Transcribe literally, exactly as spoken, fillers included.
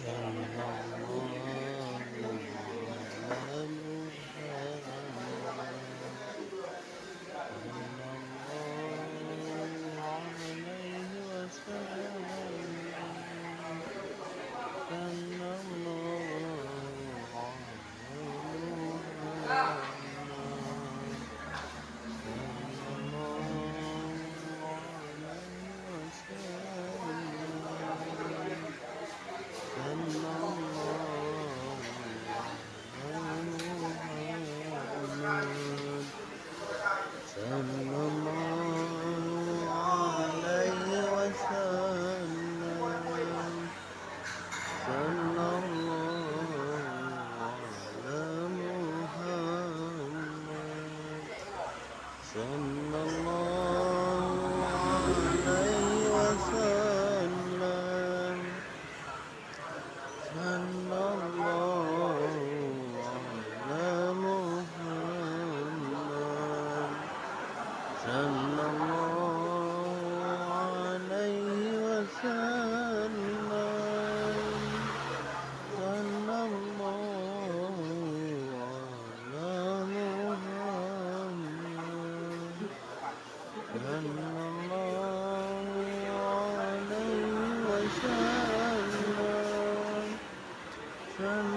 Sallallahu alaihi wasallam. Sallallahu alaihi wasallam. Sallallahu alaihi wasallam. Sallallahu alaihi wasallam. Sallallahu alaihi wasallam. Sallallahu alaihi wasallam. Sallallahu ala Muhammad. Sallallahu alaihi wasallam. Sallallahu ala Muhammad. Sallallahu alaihi wasallam. Sallallahu ala Muhammad. Sallallahu alaihi wasallam.